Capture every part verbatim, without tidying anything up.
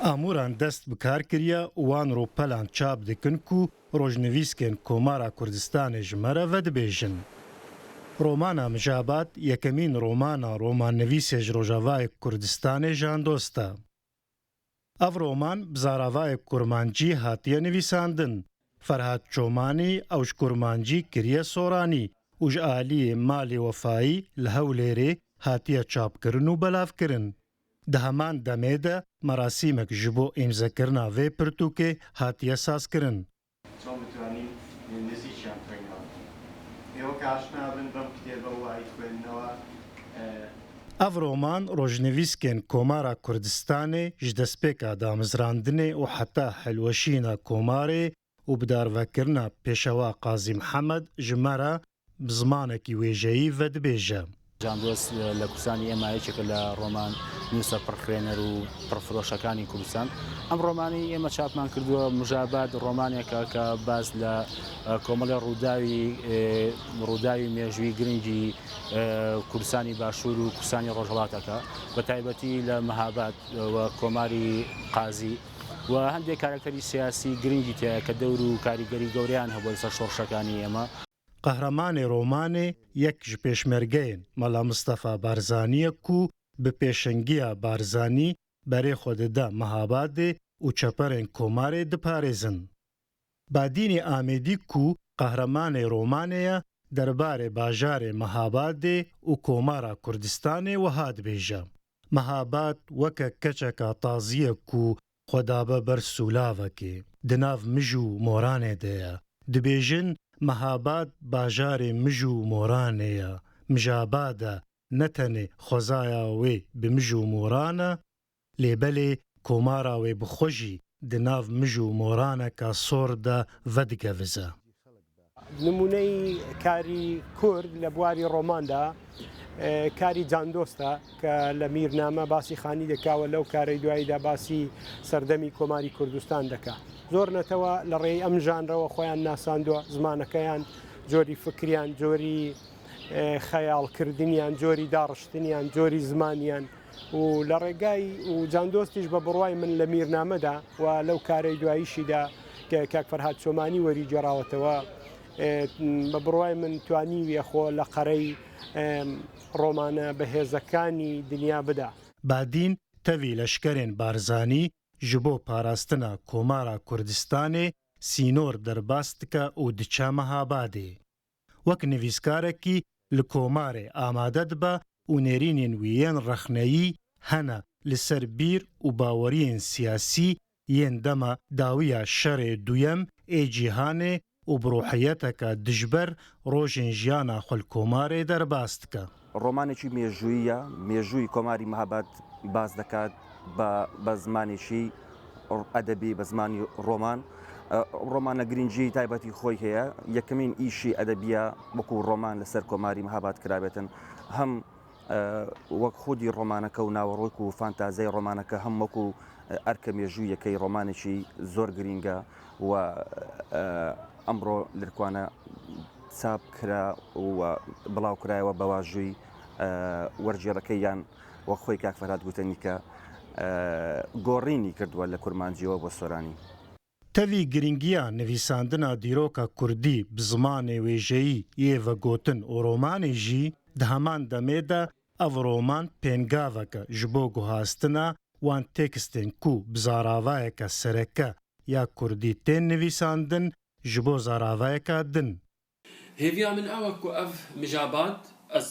Amûran dest bi kar kiriye û wan rûpelan çap dikin ku rojnivîskên Komara Kurdistanê ji me re vedibêjin. Romana Mijabat yekemîn romana romannivîsê ji Rojavayê Kurdistanê Jandost e. Ev roman bi zaravayê kurmancî hatiye nivîsandin. Ferhat Çomanî ew ji kurmancî kiriye soranî û ji aliyê Malê Wefayî li Hewlêrê hatiye çapkirin û belavkirin. Di heman demê de merasîmek ji bo îmzekirina vê pirtûkê hatiye sazkirin. چۆن بتوانین نزیکیان پێکەوە بکەین. ئێوە کە ئاشنا بن بەم کتێبە و ئەیخوێننەوە، ئە، Ev roman rojnivîskên Komara Kurdistanê ji destpêka damizrandinê û heta hilweşîna Komarê û bidarvekirina Pêşewa Qazî Mihemed ji me re bi zimanekî wêjeyî vedibêje. Can Dost لە کوردستانی ئێمە یەکێکە لە ڕۆمان نووسە پڕخوێنەر و پڕفرۆشەکانی کوردستان. ئەم ڕۆمانی ئێمە چاپمان کردووە، مژاباد ڕۆمانێکە کە باس لە، ئە، کۆمەڵی ڕووداوی، ئێ، ڕووداوی مێژووی گرنگی، ئێ، کوردستانی باشوور و کوردستانی ڕۆژهەڵاتەکە، بە تایبەتی لە مەهاباد و کۆماری قازی و هەندێک کارەکتەری سیاسی گرنگی تێیە کە دەور و کاریگەری گەورەیان هەبووە لەسەر شۆڕشەکانی ئێمە. قەهرەمانê romanê yek ji pêşmergeyên Mela Mistefa Barzanî ye ku bi pêşengiya Barzanî berê xwe dide Mehabadê û çeperên Komarê diparêzin. Badînê Amêdî ku qehremanê romanê ye, derbarê bajarê Mehabadê û Komara Kurdistanê wiha dibêje, Mehabad weke keçeka tazî ye ku xwe dabe ber sûlavekê, di nav mij û moranê de ye. Dibêjin, Mehabad bajarê mij û moranê ye. Mijabad e, ne tenê xwezaya wê bi mij û moran e, lê belê komara wê bi xwe jî di nav mij û moraneka sor de vedigevize. نمونەی کاری کورد لە بواری ڕۆماندا، ئێ، کاری جاندۆستە کە لە میرنامە باسی خانی دەکاوە، لەو کارەی دواییدا باسی سەردەمی کۆماری کوردستان دەکا. زۆر نەتەوە لە ڕێی ئەم ژانرەوە خۆیان ناساندووە، زمانەکەیان، جۆری فکریان، جۆری، ئێ، خەیاڵکردنیان، جۆری داڕشتنیان، جۆری زمانیان. و لە ڕێگای، و جاندۆستیش بە بڕوای من لە میرنامەدا و لەو کارەی دواییشیدا کە کاک فەرهاد چۆمانی وەری گێڕاوەتەوە، ئێ، بە بڕوای من توانیویە خۆ لە قەرەی، ئێم، ڕۆمانە بەهێزەکانی دنیا بدا. Badîn tevî leşkerên Barzanî ji bo parastina Komara Kurdistanê sînor derbas dike û diçe Mehabadê. Wek nivîskarekî li Komarê amade dibe û nêrînên wî yên rexneyî hene li ser bîr û baweriyên siyasî yên dema dawiya Şerê Duyem ê Cîhanê û bi ruhiyeteke dijber rojên jiyana xwe li Komarê derbas dike. ڕۆمانێکی مێژوویە، مێژووی کۆماری مەهاباد باس دەکات بە، بە زمانێکی ئەدەبی، بە زمانی ڕۆمان. ئە، ڕۆمانە گرنگی تایبەتی خۆی هەیە. یەکەمین ئیشی ئەدەبیە وەکو ڕۆمان لەسەر کۆماری مەهاباد کرابێتن. هەم، ئە، وەک خودی ڕۆمانەکە و ناوەڕۆک و فانتازیای ڕۆمانەکە، هەم وەکو، ئە، ئەرکە مێژوویەکەی ڕۆمانێکی زۆر گرنگە و، ئە، ئەمڕۆ لە کوانە چاپ کرا و بڵاو کرایەوە بە واژووی، ئە، وەرگێڕەکەی یان وەک خۆی کاک فەرهاد گوتەنی کە، ئە، گۆڕینی کردووە لە کورمانجیەوە بۆ سۆرانی. Tevî giringiya nivîsandina dîroka kurdî bi zimanê wêjeyî yê vegotin û romanê jî, di heman demê de ev roman pêngaveke ji bo guhastina wan tekstên ku bi zaravayeke sereke ya kurdî tên nivîsandin, ji bo zaravayeka din. Hêviya min ew e ku ev mijabad, ez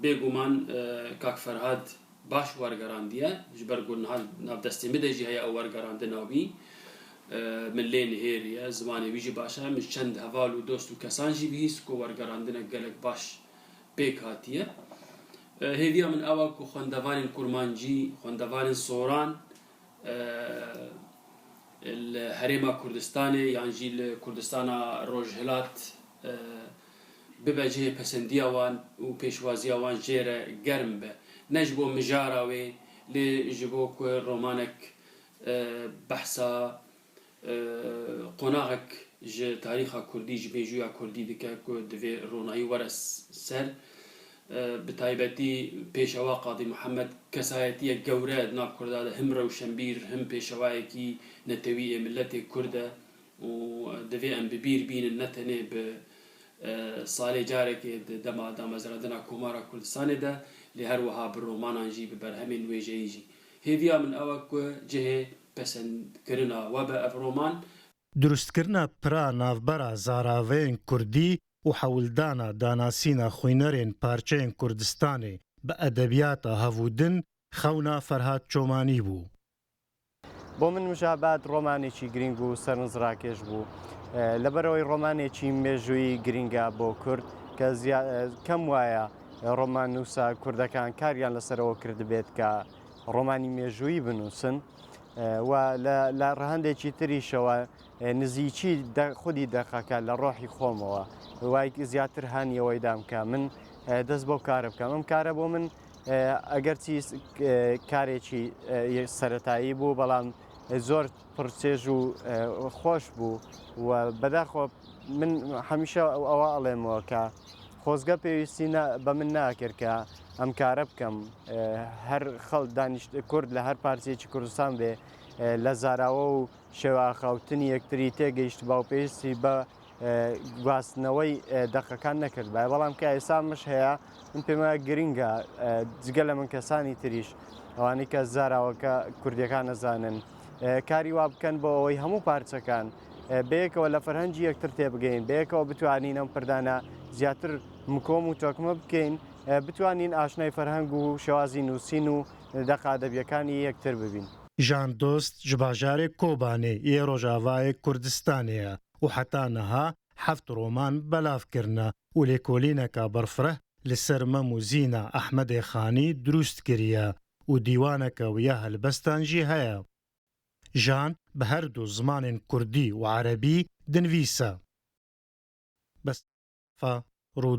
bêguman, e, kak Ferhad baş wergerandiye, ji ber ku niha nav destê min de jî heye ew wergerandina wî. E, min lê nihêriye, zimanê wî jî baş e. Min çend heval û dost û kesan jî bihîst ku wergerandinek gelek baş pêk hatiye. E, hêviya min ew e ku xwendevanên kurmancî, xwendevanên soran, e, li Herêma Kurdistanê yan jî li Kurdistana Rojhilat, e, bibe cihê pesendiya wan û pêşwaziya wan jê re germ be. Ne ji bo mijara wê, lê ji bo ku romanek, e, behsa, e, qonaxek ji tarîxa kurdî, ji mêjûya kurdî dike ku divê ronahî were s-, ser. Bi taybetî Pêşewa Qadî Muhammed kesayetiyek gewre di nav Kurda de him rewşenbîr, him pêşewayekî netewî ê miletê Kurd e û divê em bi bîr bînin ne tenê bi, e, salê carekê di dema damezrandina Komara Kurdistanê de, lê her wiha bi romanan jî, bi berhemên wêjeyî jî. Hêviya min ew e ku cihê pesendkirina we be ev roman. Dirustkirina pira navbera zaraveyên kurdî û hewldana danasîna xwînerên parçeyên Kurdistanê bi edebiyata hev û din xewna Ferhat Çomanî bû. بۆ من مژاباد ڕۆمانێکی گرنگ و سەرنجڕاکێش بوو. لەبەرەوەی ڕۆمانێکی مێژووی گرنگە بۆ کورد کە زیا-، کەم وایە ڕۆمان نووسە کوردەکان کاریان لەسەرەوە کردبێت کە ڕۆمانی مێژووی بنووسن. و لە، لە ڕەهەندێکی تریشەوە نزیکی دە-، خودی دەقەکە لە ڕۆحی خۆمەوە وای زیاتر هانیەوەی دام کە من دەست بۆ کارە بکەم. ئەم کارە بۆ من ئەگەرچی کارێکی سەتایی بوو، بەڵام زۆر پڕچێژ و خۆش بوو و بەداخۆ من هەمیشە ئەوە ئەڵێمەوە کە خۆزگە پێویستی بە من ناکرد کە ئەم کارە بکەم. هەر خەڵ دانیشت کورد لە هەر پارچەیەکی کوردستان بێ، لە زاراوە و شێواخاوتنی یەکتری تێگەیشت با و پێویستی بە گواستنەوەی دەقەکان نەکردبایە. بەڵام کە ئێستا مش هەیە، من پێم وایە گرنگە، جگە لە من کەسانی تریش، ئەوانەی کە زاراوەکە کوردیەکان نەزانن، کاری وا بکەن بۆ ئەوەی هەموو پارچەکان بەیەکەوە لە فەرهەنگی یەکتر تێبگەین، بەیەکەوە بتوانین ئەم پردانە زیاتر مکۆم و تۆکمە بکەین، بتوانین ئاشنای فەرهەنگ و شێوازی نووسین و دەقە ئەدەبیەکانی یەکتر ببین. Jan Dost ji bajarê Kobanê yê Rojavayê Kurdistanê ye û heta niha heft roman belav kirine û lêkolîneka berfireh li ser Mem û Zîna Ehmedê Xanî dirust kiriye û dîwaneke wî ya helbestan jî heye. Jan bi her du zimanên kurdî û erebî dinivîse. Bes fa